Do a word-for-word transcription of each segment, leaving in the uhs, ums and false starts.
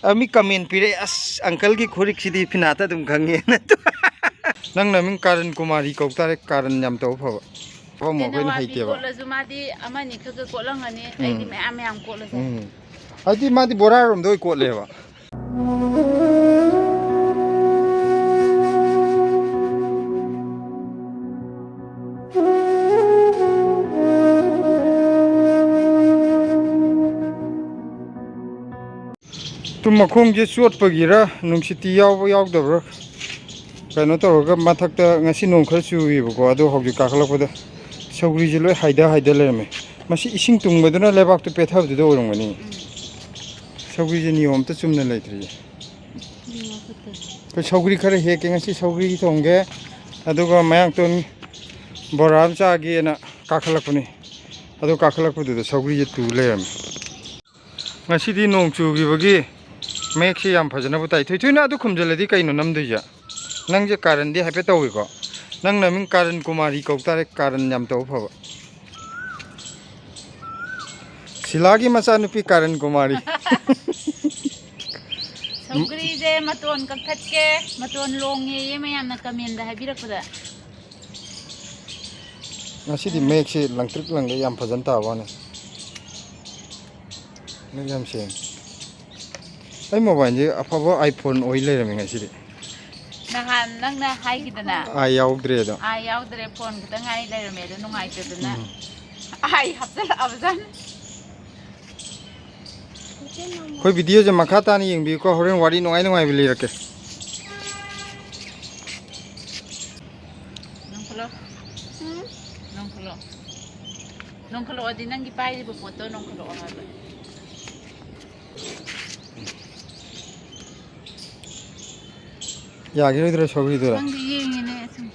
ꯑ, ꯃꯤ comment ꯄꯤꯔꯛꯑꯦ, "ꯑꯁ, uncleꯒꯤ ꯈꯨꯔꯤꯛꯁꯤꯗꯤ ꯐꯤꯅꯥꯠꯇ ꯑꯗꯨꯝ ꯈꯪꯉꯦꯅ"꯫ ꯅꯪ ꯅꯃꯤꯡ ꯀꯥꯔꯟ ꯀꯨꯃꯥꯔꯤ ꯀꯧ ꯇꯥꯔꯦ, ꯀꯥꯔꯟ ꯌꯥꯝ ꯇꯧꯕ ꯐꯕ꯫ ꯑꯐꯕ ꯑꯃ ꯑꯩꯈꯣꯏꯅ ꯍꯩꯇꯦꯕ꯫ ꯀꯣꯠꯂꯁꯨ ꯃꯥꯗꯤ ꯑꯃꯅꯤ ꯈꯛ ꯈꯛ ꯀꯣꯠꯂꯝꯒꯅꯤ, ꯑꯩꯗꯤ ꯎꯝ꯫ ꯃꯌꯥꯝ ꯃꯌꯥꯝ ꯀꯣꯠꯂꯁꯨ꯫ ꯎꯝ꯫ ꯍꯥꯏꯗꯤ ꯃꯥꯗꯤ ꯕꯣꯔꯥꯔꯣꯝꯗ ꯑꯣꯏ ꯀꯣꯠꯂꯦꯕ꯫ ꯇꯨ ꯃꯈꯣꯡꯁꯦ ꯆꯣꯠꯄꯒꯤꯔ, ꯅꯨꯡꯁꯤꯠꯇꯤ ꯌꯥꯎꯕ ꯌꯥꯎꯗꯕ꯭ꯔꯥ, ꯀꯩꯅꯣ ꯇꯧꯔꯒ ꯃꯊꯛꯇ ꯉꯁꯤ ꯅꯣꯡ ꯈꯔ ꯆꯨꯏꯌꯦꯕꯀꯣ, ꯑꯗꯣ ꯍꯧꯖꯤꯛ ꯀꯥꯈꯠꯂꯛꯄꯗ ꯁꯧꯒ꯭ꯔꯤꯁꯦ ꯂꯣꯏ ꯍꯥꯏꯗ ꯍꯥꯏꯗ ꯂꯩꯔꯝꯃꯦ꯫ ꯃꯁꯤ ꯏꯁꯤꯡ ꯇꯨꯡꯕꯗꯨꯅ ꯂꯩꯕꯥꯛꯇꯨ ꯄꯦꯠꯊꯕꯗꯨꯗ ꯑꯣꯏꯔꯝꯒꯅꯤ꯫ ꯎꯝ꯫ ꯁꯧꯒ꯭ꯔꯤꯁꯦ ꯅꯤꯌꯣꯝ ꯑꯝꯇ ꯆꯨꯝꯅ ꯂꯩꯇ꯭ꯔꯤꯌꯦ꯫ ꯅꯤꯌꯣꯝ ꯐꯠꯇꯕ꯫ ꯑꯩꯈꯣꯏ ꯁꯧꯒ꯭ꯔꯤ ꯈꯔ ꯍꯦꯛꯀꯦ ꯉꯁꯤ, ꯁꯧꯒ꯭ꯔꯤ ꯊꯣꯡꯒꯦ, ꯑꯗꯨꯒ ꯃꯌꯥꯡꯇꯣꯟ ꯕꯣꯔꯥ ꯑꯃ ꯆꯥꯒꯦꯅ ꯀꯥꯈꯠꯂꯛꯄꯅꯤ꯫ ꯑꯗꯨ ꯀꯥꯈꯠꯂꯛꯄꯗꯨꯗ ꯁꯧꯒ꯭ꯔꯤꯁꯦ ꯇꯨ ꯂꯩꯔꯝꯃꯦ꯫ ꯉꯁꯤꯗꯤ ꯅꯣꯡ ꯆꯨꯈꯤꯕꯒꯤ ꯃꯌꯦꯛꯁꯦ ꯌꯥꯝ ꯐꯖꯅꯕꯨ ꯇꯥꯏ꯫ ꯊꯣꯏꯊꯣꯏꯅ ꯑꯗꯨ ꯈꯨꯝꯖꯤꯜꯂꯗꯤ ꯀꯩꯅꯣ ꯅꯝꯗꯣꯏꯁꯦ? ꯅꯪꯁꯦ ꯀꯥꯔꯟꯗꯤ ꯍꯥꯏꯐꯦꯠ ꯇꯧꯏꯀꯣ꯫ ꯅꯪ ꯅꯃꯤꯡ ꯀꯥꯔꯟ ꯀꯨꯃꯥꯔꯤ ꯀꯧ ꯇꯥꯔꯦ, ꯀꯥꯔꯟ ꯌꯥꯝ ꯇꯧꯕ ꯐꯕ꯫ ꯁꯤꯂꯥꯒꯤ ꯃꯆꯥꯅꯨꯄꯤ ꯀꯥꯔꯟ ꯀꯨꯃꯥꯔꯤ꯫ ꯁꯧꯒ꯭ꯔꯤꯁꯦ ꯃꯇꯣꯟ ꯀꯛꯊꯠꯀꯦ, ꯃꯇꯣꯟ ꯂꯣꯡꯉꯦꯌꯦ ꯃꯌꯥꯝꯅ comment ꯍꯥꯏꯕꯤꯔꯛꯄꯗ꯫ ꯉꯁꯤꯗꯤ ꯃꯌꯦꯛꯁꯦ ꯂꯪꯇ꯭ꯔꯤꯛ ꯂꯪꯒ ꯌꯥꯝ ꯐꯖꯅ ꯇꯥꯕ ꯋꯥꯅꯤ꯫ ꯃꯌꯦꯛ ꯌꯥꯝ ꯁꯦꯡꯉꯤ꯫ ꯑꯩ mobileꯁꯦ ꯑꯐꯕ iPhone ꯑꯣꯏ ꯂꯩꯔꯝꯃꯦ ꯉꯁꯤꯗꯤ꯫ ꯅꯍꯥꯟ ꯅꯪꯅ ꯍꯥꯏꯈꯤꯗꯅ꯫ ꯑꯥꯏ ꯌꯥꯎꯗ꯭ꯔꯦ ꯑꯗꯣ꯫ ꯑꯥꯏ ꯌꯥꯎꯗ꯭ꯔꯦ, phone ꯈꯛꯇ ꯉꯥꯏ ꯂꯩꯔꯝꯃꯦ ꯑꯗꯣ ꯅꯨꯡꯉꯥꯏꯇꯗꯅ꯫ ꯎꯝ꯫ ꯑꯥꯏ ꯍꯥꯞꯆꯜꯂꯛꯑꯕꯖꯥꯠꯅꯤ꯫ ꯑꯩꯈꯣꯏ videoꯁꯦ ꯃꯈꯥ ꯇꯥꯅ ꯌꯦꯡꯕꯤꯌꯨꯀꯣ, ꯍꯣꯔꯦꯟ ꯋꯥꯔꯤ ꯅꯨꯡꯉꯥꯏ ꯅꯨꯡꯉꯥꯏꯕ ꯂꯤꯔꯛꯀꯦ꯫ ꯅꯣꯡꯈꯠꯂꯣ꯫ ꯎꯝ꯫ ꯅꯣꯡꯈꯠꯂꯣ꯫ ꯅꯣꯡꯈꯠꯂꯛꯑꯣꯗꯤ ꯅꯪꯒꯤ ꯄꯥꯏꯔꯤꯕ ꯄꯣꯠꯇꯣ ꯅꯣꯡꯈꯠꯂꯛꯑꯣ ꯍꯥꯏꯕ꯫ ꯌꯥꯈꯤꯔꯣꯏꯗ꯭ꯔꯣ ꯁꯧꯒ꯭ꯔꯤꯗꯨꯔ? ꯈꯪꯗꯦ, ꯌꯦꯡꯉꯤꯅꯦ ꯁꯨꯝ꯫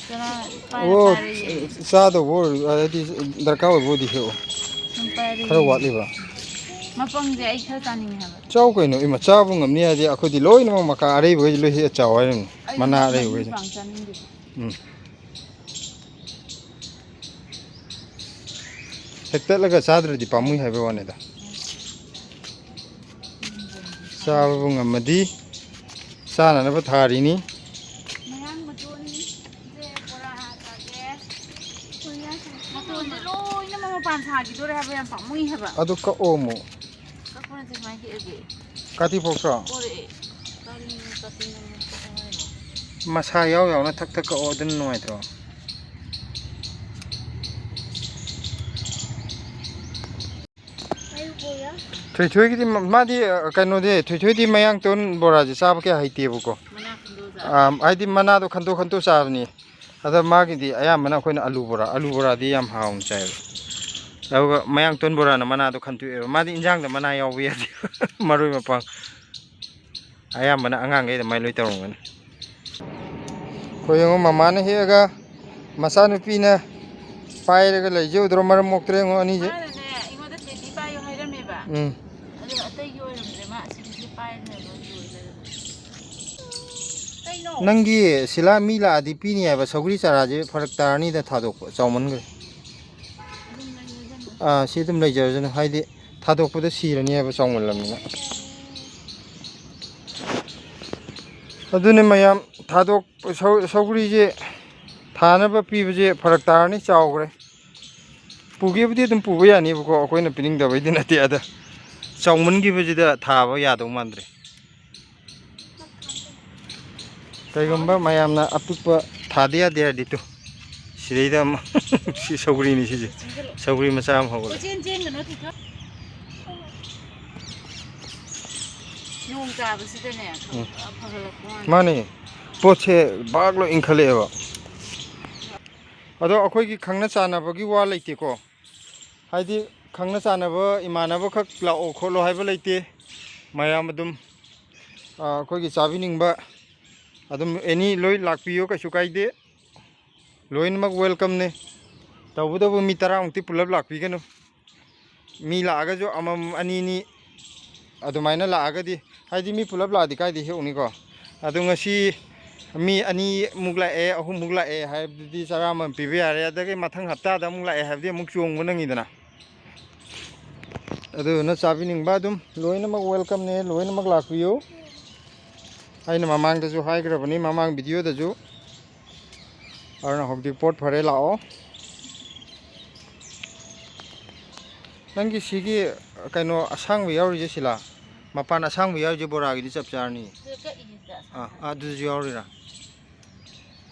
ꯆꯔꯥ ꯄꯥꯏꯔ ꯑꯣ, ꯄꯥꯏꯔ ꯌꯦꯡꯉꯤ꯫ ꯆꯥꯗꯧꯕ ꯑꯣꯏꯔ-, ꯍꯥꯏꯗꯤ ꯗꯔꯀꯥꯔ ꯑꯣꯏꯕ ꯑꯣꯏꯗꯤ ꯍꯦꯛꯑꯣ꯫ ꯁꯨꯝ ꯄꯥꯏꯔ ꯈꯔ ꯌꯦꯡꯉꯤ꯫ ꯋꯥꯠꯂꯤꯕ꯭ꯔꯥ? ꯃꯄꯪꯁꯦ ꯑꯩ ꯈꯔ ꯆꯥꯅꯤꯡꯉꯦ ꯍꯥꯏꯕ꯫ ꯆꯥꯎ ꯀꯩꯅꯣ, ꯏꯃꯥ, ꯆꯥꯕ ꯉꯝꯅꯤ ꯍꯥꯏꯗꯤ ꯑꯩꯈꯣꯏꯗꯤ ꯂꯣꯏꯅꯃꯛ ꯃꯀꯥ ꯑꯔꯩꯕꯈꯩꯁꯦ ꯂꯣꯏ ꯍꯦꯛꯑ ꯆꯥꯎ ꯍꯥꯏꯔꯤꯕꯅꯤ꯫ ꯑꯩ ꯃꯅꯥ ꯃꯄꯪ ꯑꯔꯩꯕꯈꯩꯁꯦ꯫ ꯄꯥꯡ ꯆꯥꯅꯤꯡꯗꯦ꯫ ꯎꯝ꯫ ꯍꯦꯛꯇꯠꯂꯒ ꯆꯥꯗ꯭ꯔꯗꯤ ꯄꯥꯝꯃꯨꯏ ꯍꯥꯏꯕꯩ ꯋꯥꯅꯤꯗ꯫ ꯆꯥꯕꯕꯨ ꯉꯝꯃꯗꯤ ꯆꯥꯅꯅꯕ ꯊꯥꯔꯤꯅꯤ꯫ ꯃꯌꯥꯡ ꯃꯇꯣꯟꯁꯦ ꯕꯣꯔꯥ ꯆꯥꯒꯦ꯫ ꯃꯇꯣꯟꯁꯦ ꯂꯣꯏꯅꯃꯛ ꯃꯄꯥꯟ ꯁꯥꯈꯤꯗꯣꯔꯦ ꯍꯥꯏꯕ, ꯌꯥꯝ ꯄꯥꯝꯃꯨꯏ ꯍꯥꯏꯕ꯫ ꯑꯗꯨ ꯀꯛꯑꯣ ꯑꯃꯨꯛ꯫ ꯀꯛꯄ ꯅꯠꯇꯦ, ꯁꯨꯃꯥꯏꯅ ꯍꯦꯛꯑꯒꯦ꯫ ꯀꯥꯇꯤ ꯄꯣꯛꯇ꯭ꯔꯣ? ꯄꯣꯔꯛꯑꯦ꯫ ꯀꯔꯤ ꯀꯥꯇꯤꯅꯣ ꯀꯛꯑꯣ ꯍꯥꯏꯅꯣ? ꯃꯁꯥ ꯌꯥꯎ ꯌꯥꯎꯅ ꯊꯛ ꯊꯛ ꯀꯛꯑꯣ, ꯑꯗꯨꯅ ꯅꯨꯡꯉꯥꯏꯇ꯭ꯔꯣ? ꯊꯣꯏꯊꯣꯏꯒꯤꯗꯤ ꯃ-, ꯃꯥꯗꯤ, ꯑ, ꯀꯩꯅꯣꯗꯤ, ꯊꯣꯏꯊꯣꯏꯗꯤ ꯃꯌꯥꯡꯇꯣꯟ ꯕꯣꯔꯥꯁꯦ ꯆꯥꯕ ꯀꯌꯥ ꯍꯩꯇꯦꯕꯀꯣ꯫ ꯃꯅꯥ ꯈꯟꯗꯣꯛꯑ ꯆꯥ-, ꯑ, ꯍꯥꯏꯗꯤ ꯃꯅꯥꯗꯣ ꯈꯟꯇꯣꯛ ꯈꯟꯇꯣꯛ ꯆꯥꯕꯅꯤ꯫ ꯑꯗ ꯃꯥꯒꯤꯗꯤ ꯑꯌꯥꯝꯕꯅ ꯑꯩꯈꯣꯏꯅ ꯑꯂꯨ ꯕꯣꯔꯥ, ꯑꯂꯨ ꯕꯣꯔꯥꯗꯤ ꯌꯥꯝ ꯍꯥꯎꯅ ꯆꯥꯏꯕ꯫ ꯑꯗꯨꯒ ꯃꯌꯥꯡꯇꯣꯟ ꯕꯣꯔꯥꯅ ꯃꯅꯥꯗꯣ ꯈꯟꯇꯣꯛꯑꯦꯕ꯫ ꯃꯥꯗꯤ ꯏꯟꯖꯥꯡꯗ ꯃꯅꯥ ꯌꯥꯎꯕ ꯌꯥꯗꯦꯕ꯫ ꯃꯔꯣꯏ ꯃꯄꯥꯡ꯫ ꯑꯌꯥꯝꯕꯅ ꯑꯉꯥꯡꯈꯩ ꯑꯗꯨꯃꯥꯏꯅ ꯂꯣꯏ ꯇꯧꯔꯝꯒꯅꯤ꯫ ꯑꯩꯈꯣꯏ ꯌꯦꯡꯉꯣ, ꯃꯃꯥꯅ ꯍꯦꯛꯑꯒ ꯃꯆꯥꯅꯨꯄꯤꯅ ꯄꯥꯏꯔꯒ ꯂꯩꯖꯦ ꯎꯗ꯭ꯔꯣ? ꯃꯔꯝ ꯃꯣꯛꯇ꯭ꯔꯦ ꯌꯦꯡꯉꯣ ꯑꯅꯤꯁꯦ꯫ ꯃꯥꯅꯅꯦ ꯑꯩꯉꯣꯟꯗ ꯇꯦꯗꯤ ꯄꯥꯏꯌꯣ ꯍꯥꯏꯔꯝꯃꯦꯕ꯫ ꯎꯝ꯫ ꯑꯗꯣ ꯑꯇꯩꯒꯤ ꯑꯣꯏꯔꯝꯗ꯭ꯔꯦ, ꯃꯥ ꯑꯁꯤꯗꯒꯤ ꯄꯥꯏꯔꯅꯦꯕ, ꯑꯗꯨ ꯑꯣꯏ ꯂꯩꯔꯝꯃꯦ꯫ ꯀꯩꯅꯣ? ꯅꯪꯒꯤ ꯁꯤꯂꯥ ꯃꯤ ꯂꯥꯛꯑꯗꯤ ꯄꯤꯅꯤ ꯍꯥꯏꯕ ꯁꯧꯒ꯭ꯔꯤ ꯆꯥꯔꯥꯁꯦ ꯐꯔꯛ ꯇꯥꯔꯅꯤꯗ ꯊꯥꯗꯣꯛꯄ, ꯆꯥꯎꯃꯟꯈ꯭ꯔꯦ꯫ ꯑꯗꯨꯝ ꯂꯩꯔꯁꯅꯨ꯫ ꯑꯥ, ꯁꯤ ꯑꯗꯨꯝ ꯂꯩꯖꯔꯁꯅꯨ, ꯍꯥꯏꯗꯤ ꯊꯥꯗꯣꯛꯄꯗ ꯁꯤꯔꯅꯤ ꯍꯥꯏꯕ, ꯆꯥꯎꯃꯜꯂꯝꯅꯤꯅ꯫ ꯑꯗꯨꯅꯤ ꯃꯌꯥꯝ, ꯊꯥꯗꯣꯛ-, ꯁꯧ-, ꯁꯧꯒ꯭ꯔꯤꯁꯦ ꯊꯥꯅꯕ ꯄꯤꯕꯁꯦ ꯐꯔꯛ ꯇꯥꯔꯅꯤ, ꯆꯥꯎꯈ꯭ꯔꯦ꯫ ꯄꯨꯒꯦꯕꯨꯗꯤ ꯑꯗꯨꯝ ꯄꯨꯕ ꯌꯥꯅꯤꯕꯀꯣ, ꯑꯩꯈꯣꯏꯅ ꯄꯤꯅꯤꯡꯗꯕꯩꯗꯤ ꯅꯠꯇꯦ, ꯑꯗ ꯆꯥꯎꯃꯟꯈꯤꯕꯁꯤꯗ ꯊꯥꯕ ꯌꯥꯗꯧ ꯃꯥꯟꯗ꯭ꯔꯦ꯫ ꯀꯩꯒꯨꯝꯕ ꯃꯌꯥꯝꯅ ꯑꯄꯤꯛꯄ ꯊꯥꯗ ꯌꯥꯗꯦ ꯍꯥꯏꯔꯗꯤ ꯇꯨ, ꯁꯤꯗꯩꯗ ꯑꯃ, ꯁꯤ ꯁꯧꯒ꯭ꯔꯤꯅꯤ ꯁꯤꯁꯦ, ꯁꯧꯒ꯭ꯔꯤ ꯃꯆꯥ ꯑꯃ ꯍꯧꯒꯠꯂꯦ꯫ ꯀꯣꯏꯆꯦꯟ ꯆꯦꯟꯒꯅꯨ, ꯊꯤꯀ꯫ ꯅꯣꯡ ꯇꯥꯕꯁꯤꯗꯅꯦ, ꯎꯝ꯫ ꯐꯒꯠꯂꯛꯄ ꯋꯥꯅꯤ꯫ ꯃꯥꯅꯦ, ꯄꯣꯠꯁꯦ ꯕꯥꯛ ꯂꯣꯏ ꯏꯟꯈꯠꯂꯛꯑꯦꯕ꯫ ꯑꯗꯣ ꯑꯩꯈꯣꯏꯒꯤ ꯈꯪꯅ ꯆꯥꯟꯅꯕꯒꯤ ꯋꯥ ꯂꯩꯇꯦꯀꯣ꯫ ꯍꯥꯏꯗꯤ ꯈꯪꯅ ꯆꯥꯟꯅꯕ ꯏꯃꯥꯟꯅꯕꯈꯛ ꯂꯥꯛꯑꯣ ꯈꯣꯠꯂꯣ ꯍꯥꯏꯕ ꯂꯩꯇꯦ꯫ ꯃꯌꯥꯝ ꯑꯗꯨꯝ, ꯑ, ꯑꯩꯈꯣꯏꯒꯤ ꯆꯥꯕꯤꯅꯤꯡꯕ ꯑꯗꯨꯝ ꯑꯦꯅꯤ ꯂꯣꯏ ꯂꯥꯛꯄꯤꯌꯨ, ꯀꯩꯁꯨ ꯀꯥꯏꯗꯦ꯫ ꯂꯣꯏꯅꯃꯛ ꯋꯦꯜꯀꯝꯅꯦ꯫ ꯇꯧꯕꯇꯕꯨ ꯃꯤ ꯇꯔꯥꯃꯨꯛꯇꯤ ꯄꯨꯂꯞ ꯂꯥꯛꯄꯤꯒꯅꯨ꯫ ꯃꯤ ꯂꯥꯛꯑꯒꯁꯨ ꯑꯃꯃꯝ, ꯑꯅꯤ ꯑꯅꯤ ꯑꯗꯨꯃꯥꯏꯅ ꯂꯥꯛꯑꯒꯗꯤ, ꯍꯥꯏꯗꯤ ꯃꯤ ꯄꯨꯂꯞ ꯂꯥꯛꯑꯗꯤ ꯀꯥꯏꯗꯩ ꯍꯦꯛꯎꯅꯤꯀꯣ? ꯑꯗꯣ ꯉꯁꯤ ꯃꯤ ꯑꯅꯤꯃꯨꯛ ꯂꯥꯛꯑꯦ, ꯑꯍꯨꯝꯃꯨꯛ ꯂꯥꯛꯑꯦ ꯍꯥꯏꯕꯗꯨꯗꯤ ꯆꯔꯥ ꯑꯃꯃꯝ ꯄꯤꯕ ꯌꯥꯔꯦ꯫ ꯑꯗꯒꯤ ꯃꯊꯪ ꯍꯞꯇꯥꯗ ꯑꯃꯨꯛ ꯂꯥꯛꯑꯦ ꯍꯥꯏꯕꯗꯤ ꯑꯃꯨꯛ ꯆꯣꯡꯕ ꯅꯪꯉꯤꯗꯅ꯫ ꯑꯗꯨꯗꯨꯅ ꯆꯥꯕꯤꯅꯤꯡꯕ ꯑꯗꯨꯝ ꯂꯣꯏꯅꯃꯛ welcome ꯅꯦ, ꯂꯣꯏꯅꯃꯛ ꯂꯥꯛꯄꯤꯌꯨ꯫ ꯑꯩꯅ ꯃꯃꯥꯡꯗꯁꯨ ꯍꯥꯏꯈ꯭ꯔꯕꯅꯤ, ꯃꯃꯥꯡ video ꯗꯁꯨ꯫ ꯑꯗꯨꯅ ꯍꯧꯖꯤꯛ ꯄꯣꯠ ꯐꯔꯦ, ꯂꯥꯛꯑꯣ꯫ ꯅꯪꯒꯤ ꯁꯤꯒꯤ ꯀꯩꯅꯣ ꯑꯁꯥꯡꯕ ꯌꯥꯎꯔꯤꯁꯦ ꯁꯤꯂꯥ, ꯃꯄꯥꯟ ꯑꯁꯥꯡꯕ ꯌꯥꯎꯔꯤꯁꯦ ꯕꯣꯔꯥꯒꯤꯗꯤ ꯆꯞ ꯆꯥꯔꯅꯤ꯫ ꯑꯥ, ꯑꯥ, ꯑꯗꯨꯁꯨ ꯌꯥꯎꯔꯤꯔꯥ?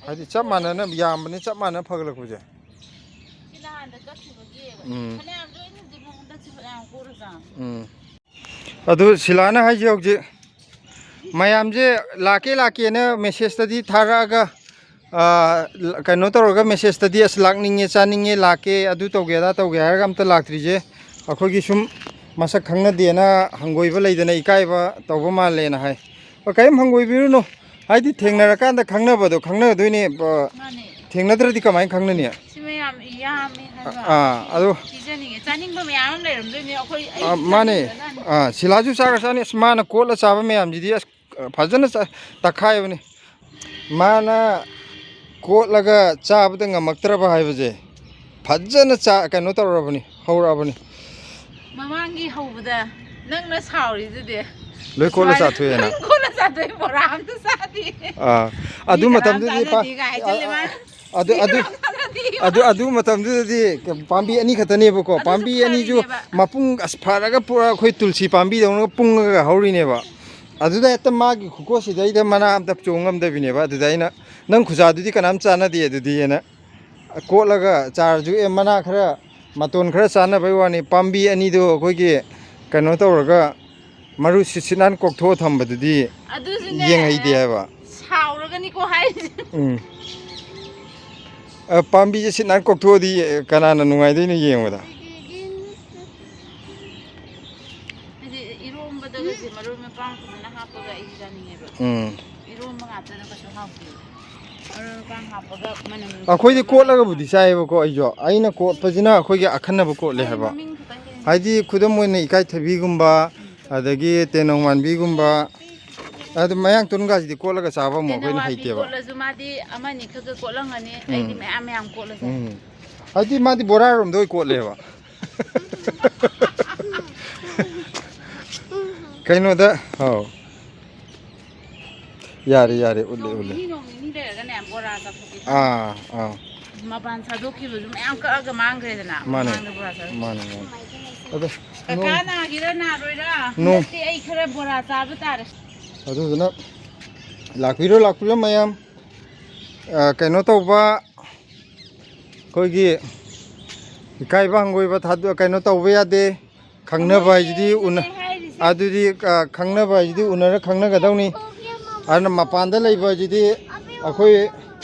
ꯍꯥꯏꯗꯤ ꯆꯞ ꯃꯥꯟꯅꯅ ꯌꯥꯝꯕꯅꯤ, ꯆꯞ ꯃꯥꯟꯅꯅ ꯐꯒꯠꯂꯛꯄꯁꯦ꯫ ꯁꯤ ꯅꯍꯥꯟꯗ ꯀꯛꯈꯤꯕꯒꯤ ꯎꯝ꯫ ꯐꯅꯌꯥꯝꯁꯨ ꯑꯩꯅ ꯍꯧꯖꯤꯛ ꯍꯟꯗꯛꯁꯤ ꯐꯅꯌꯥꯝ ꯀꯣꯛꯈ꯭ꯔꯖꯥꯠꯅꯤ꯫ ꯎꯝ꯫ ꯑꯗꯨ ꯁꯤꯂꯥꯅ ꯍꯥꯏꯁꯦ ꯍꯧꯖꯤꯛ ꯃꯌꯥꯝꯁꯦ ꯂꯥꯛꯀꯦ ꯂꯥꯛꯀꯦꯅ message ꯇꯗꯤ ꯊꯥꯔꯛꯑꯒ, ꯑꯥ, ꯀꯩꯅꯣ ꯇꯧꯔꯒ message ꯇꯗꯤ "ꯑꯁ, ꯂꯥꯛꯅꯤꯡꯉꯦ, ꯆꯥꯅꯤꯡꯉꯦ, ꯂꯥꯛꯀꯦ, ꯑꯗꯨ ꯇꯧꯒꯦ, ꯑꯗꯥ ꯇꯧꯒꯦ" ꯍꯥꯏꯔꯒ ꯑꯝꯇ ꯂꯥꯛꯇ꯭ꯔꯤꯁꯦ ꯑꯩꯈꯣꯏꯒꯤ ꯁꯨꯝ ꯃꯁꯛ ꯈꯪꯅꯗꯦꯅ ꯍꯪꯒꯣꯏꯕ ꯂꯩꯗꯅ, ꯏꯀꯥꯏꯕ ꯇꯧꯕ ꯃꯥꯜꯂꯦꯅ ꯍꯥꯏ꯫ ꯑꯣ, ꯀꯔꯤꯝ ꯍꯪꯒꯣꯏꯕꯤꯔꯨꯅꯨ꯫ ꯍꯥꯏꯗꯤ ꯊꯦꯡꯅꯔꯀꯥꯟꯗ ꯈꯪꯅꯕꯗꯣ ꯈꯪꯅꯒꯗꯣꯏꯅꯦ꯫ ꯑ, ꯃꯥꯅꯦ꯫ ꯊꯦꯡꯅꯗ꯭ꯔꯗꯤ ꯀꯃꯥꯏꯅ ꯈꯪꯅꯅꯤ? ꯁꯤ ꯃꯌꯥꯝ ꯌꯥꯝꯃꯦ ꯍꯥꯏꯕ꯫ ꯑꯥ, ꯑꯗꯣ ꯄꯤꯖꯅꯤꯡꯉꯦ꯫ ꯆꯥꯅꯤꯡꯕ ꯃꯌꯥꯝ ꯑꯃ ꯂꯩꯔꯝꯗꯣꯏꯅꯦ ꯑꯩꯈꯣꯏ, ꯑꯩ ꯑꯥ, ꯃꯥꯅꯦ꯫ ꯆꯥꯅꯤꯡꯈ꯭ꯔꯖꯥꯠꯅꯤ꯫ ꯑꯥ, ꯁꯤꯂꯥꯁꯨ ꯆꯥꯈ꯭ꯔꯖꯥꯠꯅꯤ꯫ ꯑꯁ, ꯃꯥꯅ ꯀꯣꯠꯂ ꯆꯥꯕ ꯃꯌꯥꯝꯁꯤꯗꯤ ꯑꯁ, ꯐꯖꯅ ꯆꯥ-, ꯇꯛꯈꯥꯏꯕꯅꯤ꯫ ꯃꯥꯅ ꯀꯣꯠꯂꯒ ꯆꯥꯕꯗ ꯉꯝꯃꯛꯇ꯭ꯔꯕ ꯍꯥꯏꯕꯁꯦ, ꯐꯖꯅ ꯆꯥ-, ꯀꯩꯅꯣ ꯇꯧꯔꯕꯅꯤ, ꯍꯧꯔꯛꯑꯕꯅꯤ꯫ ꯃꯃꯥꯡꯒꯤ ꯍꯧꯕꯗ ꯅꯪꯅ ꯁꯥꯎꯔꯤꯗꯨꯗꯤ꯫ ꯂꯣꯏ ꯀꯣꯠꯂ ꯁꯨꯃꯥꯏꯅ ꯆꯥꯊꯣꯛꯑꯦꯅ꯫ ꯂꯣꯏ ꯀꯣꯠꯂ ꯆꯥꯊꯣꯛꯑꯦ, ꯕꯣꯔꯥ ꯑꯝꯇ ꯆꯥꯗꯦ꯫ ꯑꯥ, ꯑꯗꯨ ꯃꯤ ꯀꯅꯥꯝ ꯃꯇꯝꯗꯨꯗꯤ ꯄꯥ-, ꯆꯥꯅꯗꯦ ꯀꯥꯏ ꯍꯥꯏꯖꯜꯂꯦ ꯑꯥ, ꯃꯥꯅ꯫ ꯑꯗꯨ, ꯃꯤ ꯑꯗꯨ, ꯀꯅꯥꯝ ꯆꯥꯅꯗꯦ꯫ ꯑꯗꯨ, ꯑꯗꯨ ꯃꯇꯝꯗꯨꯗꯗꯤ ꯄꯥꯝꯕꯤ ꯑꯅꯤꯈꯛꯇꯅꯦꯕꯀꯣ, ꯑꯗꯨꯁꯨ ꯄꯥꯝꯕꯤ ꯑꯅꯤꯁꯨ ꯐꯔꯤꯅꯦꯕ꯫ ꯃꯄꯨꯡ ꯑꯁ ꯐꯔꯒ ꯄꯨꯔꯥ ꯑꯩꯈꯣꯏ ꯇꯨꯜꯁꯤ ꯄꯥꯝꯕꯤꯗꯧꯅꯒ ꯄꯨꯡꯉꯒ ꯍꯧꯔꯤꯅꯦꯕ꯫ ꯑꯗꯨꯗ ꯍꯦꯛꯇ ꯃꯥꯒꯤ ꯈꯨꯀꯣꯠꯁꯤꯗꯩꯗ ꯃꯅꯥ ꯑꯝꯇ ꯆꯣꯡ ꯉꯝꯗꯕꯤꯅꯦꯕ꯫ ꯑꯗꯨꯗ ꯑꯩꯅ, "ꯅꯪ ꯈꯨꯖꯥꯗꯨꯗꯤ ꯀꯅꯥꯝ ꯆꯥꯅꯗꯦ ꯑꯗꯨꯗꯤ" ꯍꯥꯏꯅ ꯀꯣꯠꯂꯒ ꯆꯥꯔꯁꯨ, ꯑꯦ, ꯃꯅꯥ ꯈꯔ, ꯃꯇꯣꯟ ꯈꯔ ꯆꯥꯅꯕꯩ ꯋꯥꯅꯤ, ꯄꯥꯝꯕꯤ ꯑꯅꯤꯗꯣ ꯑꯩꯈꯣꯏꯒꯤ ꯀꯩꯅꯣ ꯇꯧꯔꯒ ꯃꯔꯨ ꯁꯤꯠ ꯁꯤꯠ ꯅꯥꯟ ꯀꯣꯛꯊꯣꯛꯑ ꯊꯝꯕꯗꯨꯗꯤ ꯑꯗꯨꯁꯨꯅꯦ, ꯌꯦꯡꯍꯩꯗꯦ ꯍꯥꯏꯕ꯫ ꯁꯥꯎꯔꯒꯅꯤꯀꯣ ꯍꯥꯏꯔꯤꯁꯦ꯫ ꯎꯝ꯫ ꯑ, ꯄꯥꯝꯕꯤꯁꯦ ꯁꯤꯠ ꯅꯥꯟ ꯀꯣꯛꯊꯣꯛꯑꯗꯤ ꯀꯅꯥꯅ ꯅꯨꯡꯉꯥꯏꯗꯣꯏꯅꯣ ꯌꯦꯡꯕꯗ? ꯍꯥꯏꯗꯤ ꯏꯔꯣꯝꯕꯗꯒꯁꯦ ꯃꯔꯣꯏ ꯃꯄꯥꯡ ꯐꯖꯅ ꯍꯥꯞꯄꯒ ꯑꯩꯗꯤ ꯆꯥꯅꯤꯡꯉꯦꯕ꯫ ꯎꯝ꯫ ꯏꯔꯣꯝꯕ ꯉꯥꯛꯇꯅ ꯀꯩꯁꯨ ꯍꯥꯎꯇꯦꯕ꯫ ꯃꯔꯣꯏ ꯃꯄꯥꯡ ꯍꯥꯞꯄꯒ ꯃꯅꯝ ꯑꯩꯈꯣꯏꯗꯤ ꯅꯨꯡꯁꯤꯕ ꯀꯣꯠꯂꯒꯕꯨꯗꯤ ꯆꯥꯏꯌꯦꯕꯀꯣ ꯑꯩꯁꯨ꯫ ꯑꯩꯅ ꯀꯣꯠꯄꯁꯤꯅ ꯑꯩꯈꯣꯏꯒꯤ ꯑꯈꯟꯅꯕ ꯀꯣꯠꯂꯦ ꯑꯩ ꯍꯥꯏꯕ꯫ ꯃꯃꯤꯡ ꯈꯛꯇꯪ ꯍꯦꯟꯅ ꯍꯥꯏꯗꯤ ꯈꯨꯗꯝ ꯑꯣꯏꯅ ꯏꯀꯥꯏꯊꯕꯤꯒꯨꯝꯕ, ꯎꯝ꯫ ꯑꯗꯒꯤ ꯇꯦꯅꯧ ꯃꯥꯟꯕꯤꯒꯨꯝꯕ, ꯑꯗꯨ ꯃꯌꯥꯡ ꯇꯨꯅꯤꯡꯈꯥꯁꯤꯗꯤ ꯀꯣꯠꯂꯒ ꯆꯥꯕ ꯑꯃꯨꯛ ꯑꯩꯈꯣꯏꯅ ꯇꯦꯅꯧꯋꯥꯟꯕꯤ ꯍꯩꯇꯦꯕ꯫ ꯀꯣꯠꯂꯁꯨ ꯃꯥꯗꯤ ꯑꯃꯅꯤ ꯈꯛ ꯈꯛ ꯀꯣꯠꯂꯝꯒꯅꯤ꯫ ꯑꯩꯗꯤ ꯎꯝ꯫ ꯃꯌꯥꯝ ꯃꯌꯥꯝ ꯀꯣꯠꯂꯦ ꯆꯥꯏ꯫ ꯎꯝ꯫ ꯍꯥꯏꯗꯤ ꯃꯥꯗꯤ ꯕꯣꯔꯥꯔꯣꯝꯗ ꯑꯣꯏ ꯀꯣꯠꯂꯦꯕ꯫ ꯀꯩꯅꯣꯗ, ꯑꯧ꯫ ꯌꯥꯔꯦ, ꯌꯥꯔꯦ, ꯎꯠꯂꯦ, ꯅꯣꯡ ꯎꯠꯂꯦ꯫ ꯅꯤꯅꯤ, ꯅꯣꯡ ꯅꯤꯅꯤ ꯂꯩꯔꯒꯅꯦ, ꯕꯣꯔꯥ ꯆꯥꯊꯣꯛꯀꯦ꯫ ꯑꯥ, ꯑꯥ꯫ ꯃꯄꯥꯟ ꯁꯥꯗꯣꯛꯈꯤꯕꯁꯨ ꯃꯌꯥꯝ ꯀꯛꯑꯒ ꯃꯥꯡꯈ꯭ꯔꯦꯗꯅ, ꯃꯥꯅꯦ꯫ ꯃꯃꯥꯡꯗ ꯕꯣꯔꯥ ꯆꯥꯕ꯫ ꯃꯥꯅꯦ, ꯃꯥꯅꯦ꯫ ꯑꯗꯣ ꯀꯀꯥ ꯅꯣꯡ ꯅꯥꯒꯦꯔꯥ ꯅꯥꯔꯣꯏꯔꯥ? ꯅꯣꯡ ꯍꯟꯗꯛꯇꯤ ꯑꯩ ꯈꯔ ꯕꯣꯔꯥ ꯆꯥꯕ ꯇꯥꯔꯦ꯫ ꯑꯗꯨꯗꯨꯅ ꯂꯥꯛꯄꯤꯔꯣ, ꯂꯥꯛꯄꯤꯔꯣ ꯃꯌꯥꯝ꯫ ꯑ, ꯀꯩꯅꯣ ꯇꯧꯕ, ꯑꯩꯈꯣꯏꯒꯤ ꯏꯀꯥꯏꯕ ꯍꯪꯒꯣꯏꯕ ꯊꯥꯗꯣꯛ-, ꯀꯩꯅꯣ ꯇꯧꯕ ꯌꯥꯗꯦ꯫ ꯈꯪꯅꯕ ꯍꯥꯏꯁꯤꯗꯤ ꯎꯅ-, ꯑꯗꯨꯅꯦ ꯍꯥꯏꯔꯤꯁꯦ꯫ ꯑꯗꯨꯗꯤ, ꯑ, ꯈꯪꯅꯕ ꯍꯥꯏꯁꯤꯗꯤ ꯎꯅꯔ ꯈꯪꯅꯒꯗꯧꯅꯤ꯫ ꯑꯗꯨꯅ ꯃꯄꯥꯟꯗ ꯂꯩꯕ ꯍꯥꯏꯁꯤꯗꯤ ꯑꯩꯈꯣꯏ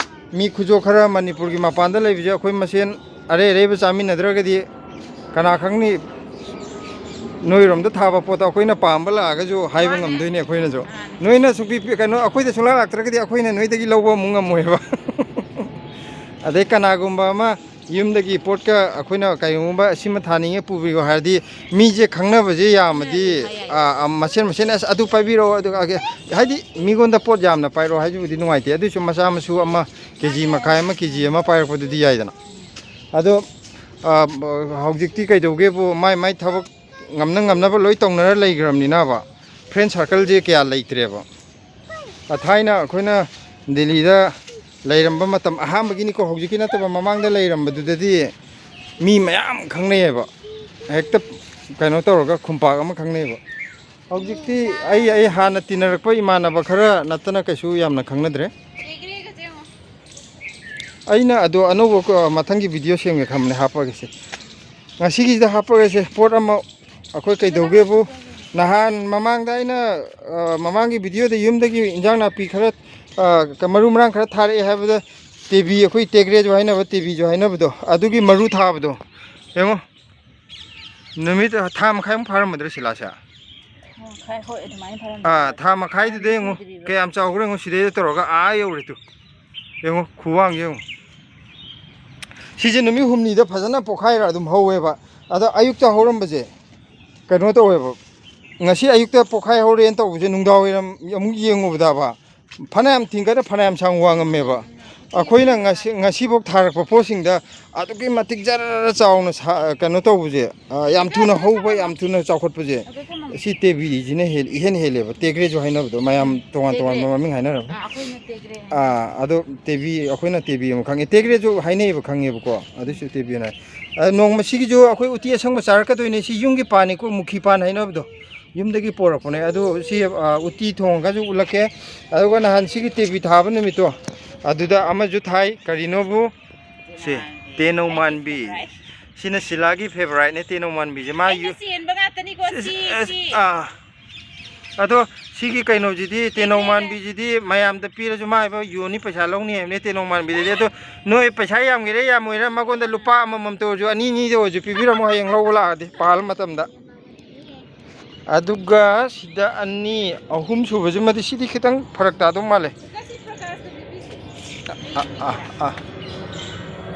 ꯃꯤ ꯈꯨꯖꯣ ꯈꯔ ꯃꯅꯤꯄꯨꯔꯒꯤ ꯃꯄꯥꯟꯗ ꯂꯩꯕꯁꯦ ꯑꯩꯈꯣꯏ ꯃꯁꯦꯟ ꯑꯔꯩ ꯑꯔꯩꯕ ꯆꯥꯃꯤꯟꯅꯗ꯭ꯔꯒꯗꯤ ꯀꯅꯥ ꯈꯪꯅꯤ? ꯅꯣꯏꯔꯣꯝꯗ ꯊꯥꯕ ꯄꯣꯠꯇꯣ ꯑꯩꯈꯣꯏꯅ ꯄꯥꯝꯕ ꯂꯥꯛꯑꯒꯁꯨ ꯍꯥꯏꯕ ꯃꯥꯅꯦ꯫ ꯉꯝꯗꯣꯏꯅꯦ ꯑꯩꯈꯣꯏꯅꯁꯨ꯫ ꯃꯥꯅꯦ꯫ ꯅꯣꯏꯅ ꯁꯨꯛꯄꯤ ꯄꯤ-, ꯀꯩꯅꯣ, ꯑꯩꯈꯣꯏꯗ ꯁꯨꯡꯂꯥꯛ ꯂꯥꯛꯇ꯭ꯔꯒꯗꯤ ꯑꯩꯈꯣꯏꯅ ꯅꯣꯏꯗꯒꯤ ꯂꯧꯕ ꯑꯃꯨꯛ ꯉꯝꯃꯣꯏꯕ꯫ ꯑꯗꯩ ꯀꯅꯥꯒꯨꯝꯕ ꯑꯃ ꯌꯨꯝꯗꯒꯤ ꯄꯣꯠꯀ ꯑꯩꯈꯣꯏꯅ ꯀꯩꯒꯨꯝꯕ ꯁꯤꯃ ꯊꯥꯅꯤꯡꯉꯦ ꯄꯨꯕꯤꯌꯣ ꯍꯥꯏꯔꯗꯤ ꯃꯤꯁꯦ ꯈꯪꯅꯕꯁꯦ ꯌꯥꯝꯃꯗꯤ, ꯈꯪꯅꯔꯗꯤ ꯍꯥꯏ ꯌꯥꯏ꯫ ꯑ, ꯑ, ꯃꯁꯦꯟ ꯃꯁꯦꯟ "ꯑꯁ, ꯑꯗꯨ ꯄꯥꯏꯕꯤꯔꯛꯑꯣ", ꯑꯗꯨꯒ, ꯑ, ꯍꯥꯏꯗꯤ ꯃꯤꯉꯣꯟꯗ ꯄꯣꯠ ꯌꯥꯝꯅ ꯄꯥꯏꯔꯛꯑꯣ ꯍꯥꯏꯁꯤꯕꯨꯗꯤ ꯅꯨꯡꯉꯥꯏꯇꯦ꯫ ꯑꯗꯨꯏꯁꯨ ꯃꯆꯥ ꯃꯁꯨ ꯑꯃ ꯀꯦ ꯖꯤ ꯃꯈꯥꯏ ꯑꯃ, ꯀꯦ ꯖꯤ ꯑꯃ ꯄꯥꯏꯔꯛꯄꯗꯨꯗꯤ ꯌꯥꯏꯗꯅ꯫ ꯑꯗꯣ, ꯑ, ꯍꯧꯖꯤꯛꯇꯤ ꯀꯩꯗꯧꯒꯦꯕꯨ ꯃꯥꯏ ꯃꯥꯏ ꯊꯕꯛ ꯉꯝꯅ ꯉꯝꯅꯕ ꯂꯣꯏ ꯇꯧꯅꯔ ꯂꯩꯈ꯭ꯔꯕꯅꯤꯅꯕ friend circleꯁꯦ ꯀꯌꯥ ꯂꯩꯇ꯭ꯔꯦꯕ꯫ ꯑ, ꯊꯥꯏꯅ ꯑꯩꯈꯣꯏꯅ ꯗꯦꯜꯂꯤꯗ ꯂꯩꯔꯝꯕ ꯃꯇꯝ, ꯑꯍꯥꯟꯕꯒꯤꯅꯤꯀꯣ, ꯍꯧꯖꯤꯛꯀꯤ ꯅꯠꯇꯕ, ꯃꯃꯥꯡꯗ ꯂꯩꯔꯝꯕꯗꯨꯗꯗꯤ ꯃꯤ ꯃꯌꯥꯝ ꯈꯪꯅꯩꯌꯦꯕ, ꯍꯦꯛꯇ ꯀꯩꯅꯣ ꯇꯧꯔꯒ ꯈꯨꯝꯄꯥꯛ ꯑꯃ ꯈꯪꯅꯩꯌꯦꯕ꯫ ꯍꯧꯖꯤꯛꯇꯤ ꯑꯩ, ꯑꯩ ꯍꯥꯟꯅ ꯇꯤꯟꯅꯔꯛꯄ ꯏꯃꯥꯟꯅꯕ ꯈꯔ ꯅꯠꯇꯅ ꯀꯩꯁꯨ ꯌꯥꯝꯅ ꯈꯪꯅꯗ꯭ꯔꯦ꯫ ꯑꯩꯅ ꯑꯗꯣ ꯑꯅꯧꯕ ꯀꯣ-, ꯃꯊꯪꯒꯤ video ꯁꯦꯝꯒꯦ ꯈꯟꯕꯅꯦ, ꯍꯥꯞꯄꯒꯦꯁꯦ꯫ ꯉꯁꯤꯒꯤꯁꯤꯗ ꯍꯥꯞꯄꯒꯦꯁꯦ꯫ ꯄꯣꯠ ꯑꯃ ꯑꯩꯈꯣꯏ ꯀꯩꯗꯧꯒꯦꯕꯨ, ꯅꯍꯥꯟ ꯃꯃꯥꯡꯗ ꯑꯩꯅ, ꯑ, ꯃꯃꯥꯡꯒꯤ videoꯗ ꯌꯨꯝꯗꯒꯤ ꯏꯟꯖꯥꯡ ꯅꯥꯄꯤ ꯈꯔ, ꯑ, ꯀ-, ꯃꯔꯨ ꯃꯔꯥꯡ ꯈꯔ ꯊꯥꯔꯛꯑꯦ ꯍꯥꯏꯕꯗ, ꯇꯦꯕꯤ, ꯑꯩꯈꯣꯏ ꯇꯦꯒ꯭ꯔꯦꯁꯨ ꯍꯥꯏꯅꯕ, ꯇꯦꯕꯤꯁꯨ ꯍꯥꯏꯅꯕꯗꯣ, ꯑꯗꯨꯒꯤ ꯃꯔꯨ ꯊꯥꯕꯗꯣ ꯌꯦꯡꯉꯣ꯫ ꯅꯨꯃꯤꯠ ꯊꯥ ꯃꯈꯥꯏꯃꯨꯛ ꯐꯥꯔꯝꯃꯗ꯭ꯔꯥ ꯁꯤꯂꯥꯁꯦ? ꯊꯥ ꯃꯈꯥꯏ, ꯍꯣꯏ, ꯑꯗꯨꯃꯥꯏꯅ ꯐꯥꯔꯝꯃꯗ꯭ꯔꯥ? ꯑꯥ, ꯊꯥ ꯃꯈꯥꯏꯗꯨꯗ ꯌꯦꯡꯉꯨ, ꯀꯨꯏꯗ꯭ꯔꯤꯕ꯫ ꯀꯌꯥꯝ ꯆꯥꯎꯈ꯭ꯔꯦ ꯌꯦꯡꯉꯨ, ꯁꯤꯗꯩꯗ ꯇꯧꯔꯒ ꯑꯥ ꯌꯧꯔꯦ ꯇꯨ꯫ ꯌꯦꯡꯉꯨ, ꯈꯨꯋꯥꯡꯁꯦ ꯌꯦꯡꯉꯨ꯫ ꯁꯤꯁꯦ ꯅꯨꯃꯤꯠ ꯍꯨꯝꯅꯤꯗ ꯐꯖꯅ ꯄꯣꯛꯈꯥꯏꯔ ꯑꯗꯨꯝ ꯍꯧꯋꯦꯕ꯫ ꯑꯗꯣ ꯑꯌꯨꯛꯇ ꯍꯧꯔꯝꯕꯁꯦ ꯀꯩꯅꯣ ꯇꯧꯋꯦꯕ꯫ ꯉꯁꯤ ꯑꯌꯨꯛꯇ ꯄꯣꯛꯈꯥꯏ ꯍꯧꯔꯦꯅ ꯇꯧꯕꯁꯦ ꯅꯨꯡꯗꯥꯡ ꯋꯥꯏꯔꯝ ꯑꯃꯨꯛ ꯌꯦꯡꯉꯨꯕꯗꯕ, ꯐꯅꯌꯥꯝ ꯊꯤꯡꯒꯠꯅ ꯐꯅꯌꯥꯝ ꯁꯥꯡ ꯋꯥꯡꯉꯝꯃꯦꯕ꯫ ꯑꯩꯈꯣꯏꯅ ꯉꯁꯤ, ꯉꯁꯤꯐꯥꯎ ꯊꯥꯔꯛꯄ ꯄꯣꯠꯁꯤꯡꯗ ꯑꯗꯨꯛꯀꯤ ꯃꯇꯤꯛ ꯖꯔ ꯆꯥꯎꯅ ꯁꯥ-, ꯀꯩꯅꯣ ꯇꯧꯕꯁꯦ, ꯑ, ꯌꯥꯝ ꯊꯨꯅ ꯍꯧꯕ, ꯌꯥꯝ ꯊꯨꯅ ꯆꯥꯎꯈꯠꯄꯁꯦ, ꯑꯩꯈꯣꯏ ꯀꯃꯟ ꯁꯤ ꯇꯦꯕꯤꯁꯤꯅ ꯍꯦꯜ-, ꯏꯍꯦꯟ ꯍꯦꯜꯂꯦꯕ꯫ ꯇꯦꯒ꯭ꯔꯦꯁꯨ ꯍꯥꯏꯅꯕꯗꯣ ꯃꯌꯥꯝ ꯇꯣꯉꯥꯟ ꯇꯣꯉꯥꯟꯕ ꯇꯦꯒ꯭ꯔꯦ꯫ ꯃꯃꯤꯡ ꯍꯥꯏꯅꯔꯕꯅꯦ꯫ ꯑꯥ, ꯑꯩꯈꯣꯏꯅ ꯇꯦꯒ꯭ꯔꯦ ꯍꯥꯏꯅ꯫ ꯑꯥ, ꯑꯗꯣ ꯇꯦꯕꯤ ꯑꯩꯈꯣꯏꯅ ꯇꯦꯕꯤ ꯑꯃ ꯈꯪꯉꯦ, ꯇꯦꯒ꯭ꯔꯦꯁꯨ ꯍꯥꯏꯅꯩꯌꯦꯕ, ꯈꯪꯉꯦꯕꯀꯣ꯫ ꯑꯗꯨꯁꯨ ꯇꯦꯕꯤ ꯍꯥꯏꯅ꯫ ꯑ, ꯅꯣꯡꯃ ꯁꯤꯒꯤꯁꯨ ꯑꯩꯈꯣꯏ ꯎꯇꯤ ꯑꯁꯪꯕ ꯆꯥꯔꯛꯀꯗꯣꯏꯅꯦ꯫ ꯁꯤ ꯌꯨꯝꯒꯤ ꯄꯥꯟꯅꯤꯀꯣ, ꯃꯨꯈꯤ ꯄꯥꯟ ꯍꯥꯏꯅꯕꯗꯣ꯫ ꯌꯨꯝꯗꯒꯤ ꯄꯣꯔꯛꯄꯅꯦ꯫ ꯑꯗꯨ ꯁꯤ, ꯑ, ꯎꯇꯤ ꯊꯣꯡꯉꯒꯁꯨ ꯎꯠꯂꯛꯀꯦ꯫ ꯑꯗꯨꯒ ꯅꯍꯥꯟ ꯁꯤꯒꯤ ꯇꯦꯕꯤ ꯊꯥꯕ ꯅꯨꯃꯤꯠꯇꯣ, ꯑꯗꯨꯗ ꯑꯃꯁꯨ ꯊꯥꯏ꯫ ꯀꯔꯤꯅꯣꯕꯨ? ꯁꯤ ꯇꯦꯅꯧ ꯃꯥꯟꯕꯤ꯫ ꯁꯤꯅ ꯁꯤꯂꯥꯒꯤ ꯐꯦꯚꯣꯔꯥꯏꯠꯅꯦ, ꯇꯦꯅꯧ ꯃꯥꯟꯕꯤꯁꯦ꯫ ꯃꯥ ꯑꯩꯅ ꯌꯨ-, ꯆꯦꯟꯕ ꯉꯥꯛꯇꯅꯤꯀꯣ, ꯁꯤ, ꯁꯤ, ꯑꯁ, ꯁꯤ꯫ ꯑꯥ꯫ ꯑꯗꯣ ꯁꯤꯒꯤ ꯀꯩꯅꯣꯁꯤꯗꯤ, ꯇꯦꯅꯧ ꯃꯥꯟꯕꯤꯁꯤꯗꯤ ꯃꯌꯥꯝꯗ ꯄꯤꯔꯁꯨ ꯃꯥ ꯍꯥꯏꯕ ꯌꯣꯟꯅꯤ, ꯄꯩꯁꯥ ꯂꯧꯅꯤ ꯍꯥꯏꯕꯅꯦ, ꯇꯦꯅꯧ ꯃꯥꯟꯕꯤꯗꯗꯤ꯫ ꯑꯗꯣ ꯅꯣꯏ ꯄꯩꯁꯥ ꯌꯥꯝꯒꯦꯔꯥ ꯌꯥꯝꯃꯣꯏꯔꯥ, ꯃꯉꯣꯟꯗ ꯂꯨꯄꯥ ꯑꯃꯃꯝꯇ ꯑꯣꯏꯔꯁꯨ, ꯑꯅꯤ ꯑꯅꯤꯗ ꯑꯣꯏꯔꯁꯨ ꯄꯤꯕꯤꯔꯝꯃꯣ, ꯍꯌꯦꯡ ꯂꯧꯕ ꯂꯥꯛꯑꯗꯤ ꯄꯥꯜ ꯃꯇꯝꯗ꯫ ꯑꯗꯨꯒ ꯁꯤꯗ ꯑꯅꯤ, ꯑꯍꯨꯝ ꯁꯨꯕꯁꯤꯃꯗꯤ ꯁꯤꯗꯤ ꯈꯤꯇꯪ ꯐꯔꯛ ꯇꯥꯗꯧ ꯃꯥꯜꯂꯦ꯫ ꯑ, ꯑ, ꯑ, ꯑ꯫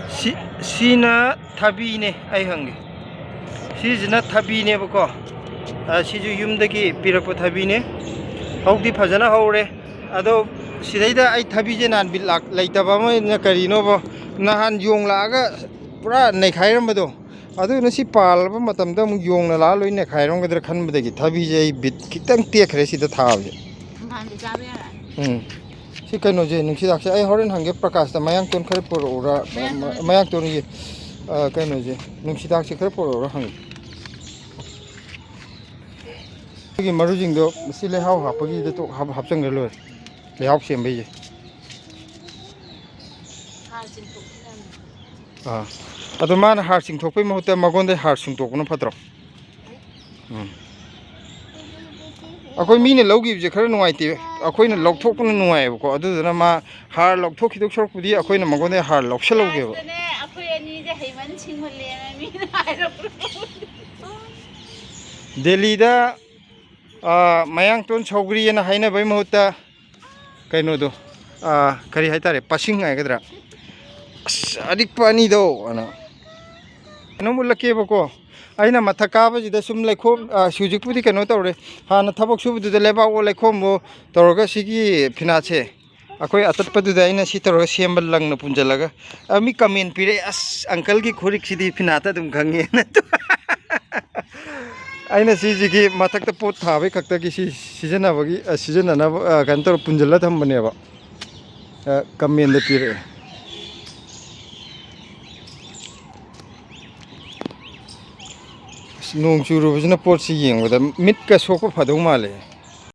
ꯁꯤ, ꯁꯤꯅ ꯊꯕꯤꯅꯦ, ꯑꯩ ꯍꯪꯒꯦ꯫ ꯁꯤꯁꯤꯅ ꯊꯕꯤꯅꯦꯕꯀꯣ꯫ ꯑ, ꯁꯤꯁꯨ ꯌꯨꯝꯗꯒꯤ ꯄꯤꯔꯛꯄ ꯊꯕꯤꯅꯦ꯫ ꯍꯧꯗꯤ ꯐꯖꯅ ꯍꯧꯔꯦ꯫ ꯑꯗꯣ ꯁꯤꯗꯩꯗ ꯑꯩ ꯊꯕꯤꯁꯦ ꯅꯍꯥꯟ ꯕꯤꯠ ꯂꯥꯛ-, ꯂꯩꯇꯕ ꯑꯃꯅ ꯀꯔꯤꯅꯣꯕ, ꯅꯍꯥꯟ ꯌꯣꯡ ꯂꯥꯛꯑꯒ ꯄꯨꯔꯥ ꯅꯩꯈꯥꯏꯔꯝꯕꯗꯣ꯫ ꯑꯗꯨꯗꯨꯅ ꯁꯤ ꯄꯥꯜꯂꯕ ꯃꯇꯝꯗ ꯑꯃꯨꯛ ꯌꯣꯡꯅ ꯂꯥꯛꯑ ꯂꯣꯏ ꯅꯩꯈꯥꯏꯔꯝꯒꯗ꯭ꯔꯥ ꯈꯟꯕꯗꯒꯤ ꯊꯕꯤꯁꯦ ꯑꯩ ꯕꯤꯠ ꯈꯤꯇꯪ ꯇꯦꯛꯈ꯭ꯔꯦ ꯁꯤꯗ ꯊꯥꯕꯁꯦ꯫ ꯍꯪꯒꯥꯝꯗꯤ ꯆꯥꯕ ꯌꯥꯔꯦ꯫ ꯎꯝ꯫ ꯁꯤ ꯀꯩꯅꯣꯁꯦ, ꯅꯨꯡꯁꯤꯗꯥꯛꯁꯦ ꯑꯩ ꯍꯣꯔꯦꯟ ꯍꯪꯒꯦ, ꯄ꯭ꯔꯀꯥꯁꯇ ꯃꯌꯥꯡꯇꯣꯟ ꯈꯔ ꯄꯨꯔꯛꯎꯔꯥ? ꯃꯌꯥꯡꯇꯣꯟ ꯃ-, ꯃꯌꯥꯡꯇꯣꯟꯒꯤ, ꯑ, ꯀꯩꯅꯣꯁꯦ, ꯅꯨꯡꯁꯤꯗꯥꯛꯁꯦ ꯈꯔ ꯄꯨꯔꯛꯎꯔꯥ ꯍꯪꯒꯦ꯫ ꯁꯤꯒꯤ ꯃꯔꯨꯁꯤꯡꯗꯣ ꯁꯤ ꯂꯩꯍꯥꯎ ꯍꯥꯞꯄꯒꯤꯗ ꯇꯣꯛ ꯍꯥꯞ-, ꯍꯥꯞꯆꯟꯈ꯭ꯔ ꯂꯣꯏꯔꯦ꯫ ꯂꯩꯍꯥꯎ ꯁꯦꯝꯕꯩꯁꯦ꯫ ꯍꯥꯔ ꯆꯤꯡꯊꯣꯛꯈꯤꯗꯕꯅꯤ꯫ ꯑꯥ꯫ ꯑꯗꯣ ꯃꯥꯅ ꯍꯥꯔ ꯆꯤꯡꯊꯣꯛꯄꯩ ꯃꯍꯨꯠꯇ ꯃꯉꯣꯟꯗ ꯍꯥꯔ ꯁꯨꯡꯇꯣꯛꯄꯅ ꯐꯠꯇ꯭ꯔꯣ? ꯎꯝ꯫ ꯑꯩꯈꯣꯏ ꯃꯤꯅ ꯂꯧꯈꯤꯕꯁꯦ ꯈꯔ ꯅꯨꯡꯉꯥꯏꯇꯦ, ꯑꯩꯈꯣꯏꯅ ꯂꯧꯊꯣꯛꯄꯅ ꯅꯨꯡꯉꯥꯏꯌꯦꯕꯀꯣ꯫ ꯑꯗꯨꯗꯨꯅ ꯃꯥ ꯍꯥꯔ ꯂꯧꯊꯣꯛꯈꯤꯗꯧ ꯁꯔꯨꯛꯄꯨꯗꯤ ꯑꯩꯈꯣꯏꯅ ꯃꯉꯣꯟꯗ ꯍꯥꯔ ꯂꯧꯁꯜꯍꯧꯒꯦꯕ꯫ ꯂꯥꯁꯇꯅꯦ, ꯑꯩꯈꯣꯏ ꯑꯅꯤꯁꯦ ꯍꯩꯃꯟ ꯁꯤꯡꯃꯜꯂꯦꯅ ꯃꯤꯅ ꯍꯥꯏꯔꯛꯄ꯭ꯔꯣ? ꯗꯦꯜꯂꯤꯗ, ꯑꯥ, ꯃꯌꯥꯡꯇꯣꯟ ꯁꯧꯒ꯭ꯔꯤꯑꯅ ꯍꯥꯏꯅꯕꯩ ꯃꯍꯨꯠꯇ ꯀꯩꯅꯣꯗꯣ, ꯑꯥ, ꯀꯔꯤ ꯍꯥꯏꯇꯥꯔꯦ, ꯄꯁꯤꯡ ꯍꯥꯏꯒꯗ꯭ꯔꯥ? ꯑꯁ, ꯑꯔꯤꯛꯄ ꯑꯅꯤꯗꯣ ꯑꯅ ꯀꯩꯅꯣꯝ ꯎꯠꯂꯛꯀꯦꯕꯀꯣ꯫ ꯑꯩꯅ ꯃꯊꯛ ꯀꯥꯕꯁꯤꯗ ꯁꯨꯝ ꯂꯩꯈꯣꯝ, ꯑꯥ, ꯍꯧꯖꯤꯛꯄꯨꯗꯤ ꯀꯩꯅꯣ ꯇꯧꯔꯦ, ꯍꯥꯟꯅ ꯊꯕꯛ ꯁꯨꯕꯗꯨꯗ ꯂꯩꯕꯥꯛꯑꯣ ꯂꯩꯈꯣꯝꯑꯣ ꯇꯧꯔꯒ ꯁꯤꯒꯤ ꯐꯤꯅꯥꯠꯁꯦ ꯑꯩꯈꯣꯏ ꯑꯇꯠꯄꯗꯨꯗ ꯑꯩꯅ ꯁꯤ ꯇꯧꯔꯒ ꯁꯦꯝꯕ ꯂꯪꯅ ꯄꯨꯟꯁꯤꯜꯂꯒ, ꯑ, ꯃꯤ ꯀꯃꯦꯟ ꯄꯤꯔꯛꯑꯦ, "ꯑꯁ, ꯑꯪꯀꯜꯒꯤ ꯈꯨꯔꯤꯛꯁꯤꯗꯤ ꯐꯤꯅꯥꯠꯇ ꯑꯗꯨꯝ ꯈꯪꯉꯦꯅ"꯫ ꯑꯩꯅ ꯁꯤꯁꯤꯒꯤ ꯃꯊꯛꯇ ꯄꯣꯠ ꯊꯥꯕꯩ ꯈꯛꯇꯒꯤ ꯁꯤ ꯁꯤꯖꯤꯟꯅꯕꯒꯤ, ꯑ, ꯁꯤꯖꯤꯟꯅꯅꯕ, ꯑ, ꯀꯩꯅꯣ ꯇꯧꯔ ꯄꯨꯟꯁꯤꯜꯂ ꯊꯝꯕꯅꯦꯕ꯫ ꯑ, ꯀꯃꯦꯟꯗ ꯄꯤꯔꯛꯑꯦ꯫ ꯑꯁ, ꯅꯣꯡ ꯆꯨꯔꯨꯕꯁꯤꯅ ꯄꯣꯠꯁꯤ ꯌꯦꯡꯕꯗ ꯃꯤꯠꯀ ꯁꯣꯛꯄ ꯐꯗꯧ ꯃꯥꯜꯂꯦ꯫